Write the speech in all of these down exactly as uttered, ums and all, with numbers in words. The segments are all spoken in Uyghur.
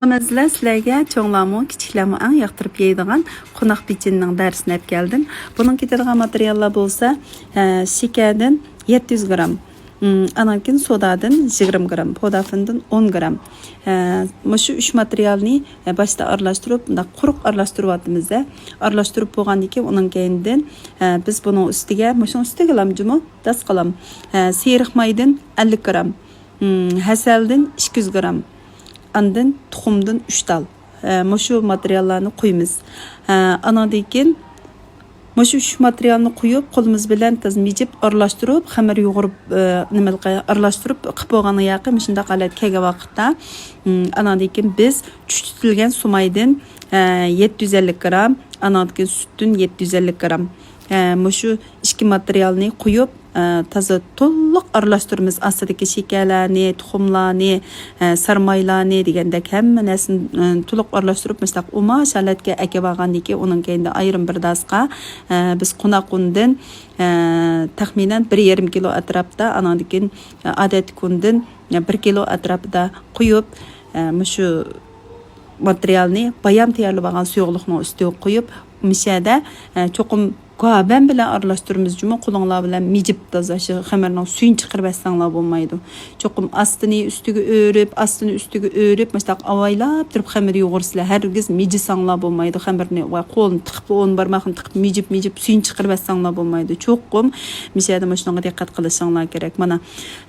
مەسىلەن، سىلەرگە چوڭلارمۇ، كىچىكلەرمۇ ئەڭ ياقتۇرۇپ يەيدىغان قوناق پېچىنىنىڭ دەرسىنى ئەپ كەلدىم. بۇنىڭ كېتىدىغان ماتېرىياللار بولسا، ئە، شېكەردىن يەتتە يۈز گرام، ئم، ئانان كېيىن سودادىن يىگىرمە گرام، پودافىندىن ئون گرام. ئە، مۇشۇ ئۈچ ماتېرىيالنى، ئە، باشتا ئارىلاشتۇرۇپ، مۇنداق قۇرۇق ئارىلاشتۇرۇۋاتىمىز-دە. ئارىلاشتۇرۇپ بولغاندىن كېيىن، ئۇنىڭ كەينىدىن، ئە، بىز بۇنىڭ ئۈستىگە، مۇشۇنىڭ ئۈستىگىلا جۇمۇ داس قىلام. ئە، سېرىق مايدىن ئەللىك گرام، ئم، ھەسەلدىن ئىككى يۈز گرام، ئاندىن تۇخۇمدىن ئۈچ تال. ئە، مۇشۇ ماتېرىياللارنى قۇيىمىز. ئە، ئاناندىن كېيىن مۇشۇ ئۈچ ماتېرىيالنى قۇيۇپ، قولىمىز بىلەن تازا مىجىپ ئارىلاشتۇرۇپ، خېمىر يۇغۇرۇپ، ئە، نېمە، ئارىلاشتۇرۇپ قىلىپ بولغان ياقى مۇشۇنداق ھالەتكە كەلگەن ۋاقىتتا، ئم، ئاناندىن كېيىن بىز چۈچۈتۈلگەن سۇمايدىن، ئە، يەتتە يۈز ئەللىك گرام، ئاناندىن كېيىن سۈتتىن يەتتە يۈز ئەللىك گرام. ئە، مۇشۇ ئىككى ماتېرىيالنى قۇيۇپ، ئە، تازا تولۇق ئارىلاشتۇرىمىز. ئاستىدىكى شېكەرلەرنى، تۇخۇملارنى، ئە، سارمايلارنى دېگەندەك ھەممە نەرسىنى، ئە، تولۇق ئارىلاشتۇرۇپ، مۇشۇنداق ئۇماش ھالەتكە ئەكىۋالغاندىن كېيىن، ئۇنىڭ كەينىدە ئايرىم بىر داسقا، ئە، بىز قوناق ئۇنىدىن، ئە، تەخمىنەن بىر يېرىم كىلو ئەتراپىدا، ئاناندىن كېيىن، ئە، ئادەتتىكى ئۇندىن، ئە، بىر كىلو ئەتراپىدا قۇيۇپ، ئە، مۇشۇ ماتېرىيالنى بايام تەييارلىۋالغان سۇيۇقلۇقنىڭ ئۈستىگە قويۇپ، مۇشۇ يەردە، ئە، چوقۇم گۇۋابەن بىلەن ئارىلاشتۇرىمىز جۇمۇ، قولۇڭلار بىلەن مىجىپ تازا شۇ خېمىرنىڭ سۈيىنى چىقىرىۋەتسەڭلار بولمايدۇ. چوقۇم ئاستىنى ئۈستىگە ئۆرۈپ، ئاستىنى ئۈستىگە ئۆرۈپ، مۇشۇنداق ئاۋايلاپ تۇرۇپ خېمىر يۇغۇرسىلەر، ھەرگىز مىجىساڭلار بولمايدۇ. خېمىرنى ۋە قولنى تىقىپ، ئون بارماقنى تىقىپ، مىجىپ، مىجىپ، سۈيىنى چىقىرىۋەتسەڭلار بولمايدۇ. چوقۇم مۇشۇ يەردە مۇشۇنىڭغا دىققەت قىلىشىڭلار كېرەك. مانا،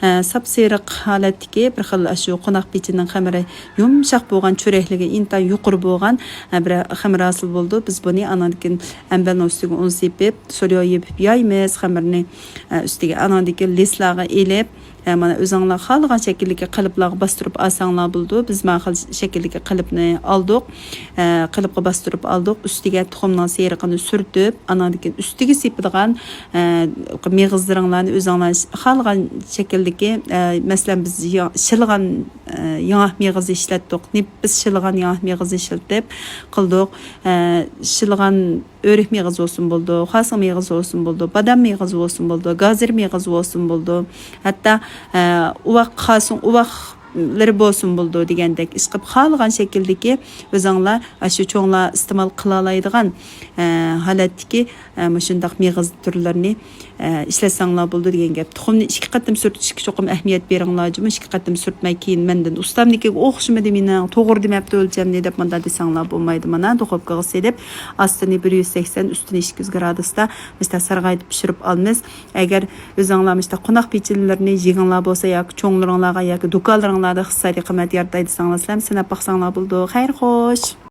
ئە، ساپسېرىق ھالەتتىكى بىر خىل شۇ قوناق پېچىنىڭ خېمىرى يۇمشاق بولغان، چۆرەكلىكى ئىنتايىن يۇقىرى بولغان، ئە، بىر خېمىر ھاسىل بولىدۇ. بىز بۇنى ئاناندىن كېيىن ئەمبەلنىڭ ئۈستىگە ئۇن سېپىپ، سوليو يېپىپ يايمىز خېمىرنى، ئە، ئۈستىگە. ئاناندىن كېيىن لىسلارغا ئېلىپ، ئە، مانا ئۆزۈڭلار خالىغان شەكىلدىكى قېلىپلارغا باستۇرۇپ ئالساڭلار بولىدۇ. بىز ما خىل شەكىلدىكى قېلىپنى ئالدۇق. ئە، قېلىپقا باستۇرۇپ ئالدۇق. ئۈستىگە تۇخۇمنىڭ سېرىقىنى سۈرتۈپ، ئاناندىن كېيىن ئۈستىگە سېپىدىغان، ئە، مېغىزلىرىڭلارنى ئۆزۈڭلار خالىغان شەكىلدىكى، ئە، مەسىلەن، بىز يا-، شىلىغان، ئە، ياڭاق مېغىزى ئىشلەتتۇق. نېپىز شىلىغان ياڭاق مېغىزى ئىشلىتىپ قىلدۇق. ئە، شىلىغان ئۆرۈك مېغىزى بولسۇن بولىدۇ، خاسىڭ مېغىزى بولسۇن بولىدۇ، بادام مېغىزى بولسۇن بولىدۇ، گازىر مېغىزى بولسۇن بولىدۇ. ھەتتا، ئە، ئۇۋاق، خاسىڭ ئۇۋاقلىرى بولسۇن بولىدۇ دېگەندەك ئىشقىلىپ خالىغان شەكىلدىكى ئۆزۈڭلار ئاشۇ چوڭلار ئىستېمال قىلالايدىغان، ئە، ھالەتتىكى، ئە، مۇشۇنداق مېغىز تۈرلىرىنى، ئە، ئىشلەتسەڭلار بولىدۇ دېگەن گەپ. تۇخۇمنى ئىككى قېتىم سۈرتۈشكە چوقۇم ئەھمىيەت بېرىڭلار جۇمۇ. ئىككى قېتىم سۈرتمەي كېيىن مەندىن ئۇستامنىڭكىگە ئوخشىمىدى مېنىڭ، توغرا دېمەپتۇ ئۆلچەمنى دەپ مۇنداق دېسەڭلار بولمايدۇ. مانا، دۇخوپكىغا سېلىپ، ئاستىنى بىر يۈز سەكسەن، ئۈستىنى ئىككى يۈز گرادۇستا مۇشۇنداق سارغايتىپ پىشۇرۇپ ئالىمىز. ئەگەر ئۆزۈڭلار مۇشۇنداق قوناق پېچىنىلىرىنى يېگۈڭلار بولسا ياكى چوڭلىرىڭلارغا ياكى دۇكانلىرىڭلاردا ئىقتىسادىي قىممەت يارىتاي دېسەڭلار، سىلەرمۇ سىناپ باقساڭلار بولىدۇ. خەير خوش.